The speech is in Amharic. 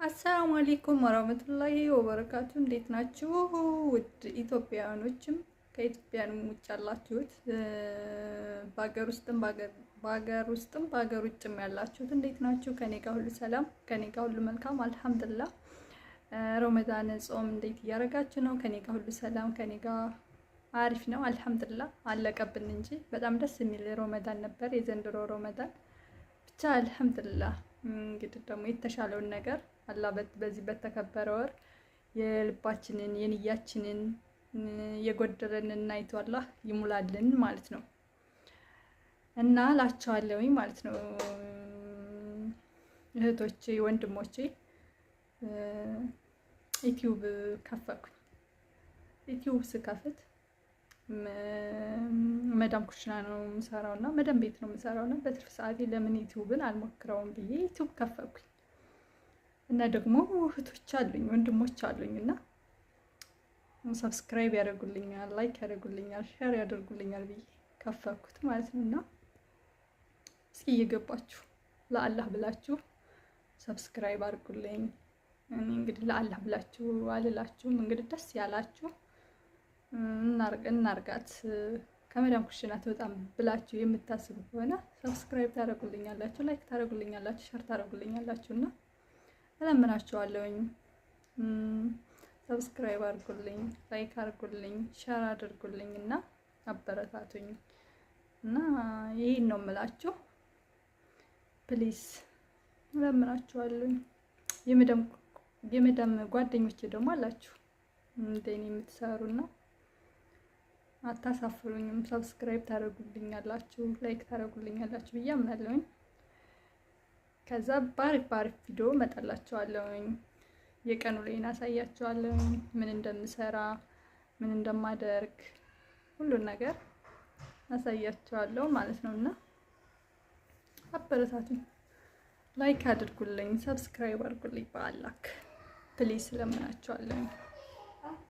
السلام عليكم ورحمة الله وبركاته። እንዴት ናችሁ ውድ ኢትዮጵያውያኖችም ከኢትዮጵያንም ውጭ ያላችሁት በሀገር ውስጥም በሀገር ውጭም ያላችሁት እንዴት ናችሁ? ከኔ ጋር ሁሉ ሰላም፣ ከኔ ጋር ሁሉ መልካም الحمد لله። ረመዳን ጾም እንዴት እያደረጋችሁ ነው? ከኔ ጋር ሁሉ ሰላም፣ ከኔ ጋር አሪፍ ነው الحمد لله። አለቀብን እንጂ በጣም ደስ የሚል ረመዳን ነበር የዘንድሮ ረመዳን ብቻ الحمد لله። እንግዲህ ደግሞ የተሻለውን ነገር አላህ በዚህ በተከበረ ወር የልባችንን የንያችንን የጎደለንን አይቶ አላህ ይሙላልን ማለት ነው እና እላቸዋለሁኝ ማለት ነው። እህቶቼ ወንድሞቼ፣ ዩቲዩብ ከፈትኩኝ። ዩቲዩብ ስከፍት መዳም ኩሽና ነው የምሰራው እና መዳም ቤት ነው የምሰራው እና በትርፍ ሰዓቴ ለምን ዩቲዩብን አልሞክረውም ብዬ ዩቲዩብ ከፈትኩኝ። እና ደግሞ እህቶች አሉኝ ወንድሞች አሉኝ እና subscribe ያደርጉልኛል፣ like ያደርጉልኛል፣ share ያደርጉልኛል ብዬ ከፈትኩት ማለት ነው። እና እስኪ እየገባችሁ ለአላህ ብላችሁ subscribe አድርጉልኝ። እኔ እንግዲህ ለአላህ ብላችሁ አልላችሁም፣ እንግዲህ ደስ ያላችሁ እናርጋት ከመዳም ኩሽና ትወጣም ብላችሁ የምታስቡ ከሆነ subscribe ታደርጉልኛላችሁ፣ like ታደርጉልኛላችሁ፣ share ታደርጉልኛላችሁ እና እለምናችኋለሁኝ። subscribe አድርጉልኝ፣ like አድርጉልኝ፣ share አድርጉልኝ እና አበረታቱኝ እና ይሄን ነው የምላችሁ። please እለምናችኋለሁኝ። የመዳም ጓደኞቼ ደግሞ አላችሁ እንደኔ የምትሰሩና አታሳፍሩኝም። subscribe ታደርጉልኛላችሁ፣ like ታደርጉልኛላችሁ ብዬ አምናለሁኝ። ከዛ ባሪፍ ባሪፍ ቪዲዮ እመጣላችኋለሁኝ። የቀኑ ላይ አሳያችኋለሁኝ፣ ምን እንደምሰራ ምን እንደማደርግ ሁሉን ነገር አሳያችኋለሁ ማለት ነው። እና አበረታቱኝ፣ like አድርጉልኝ፣ subscribe አድርጉልኝ በአላህ please እለምናችኋለሁኝ።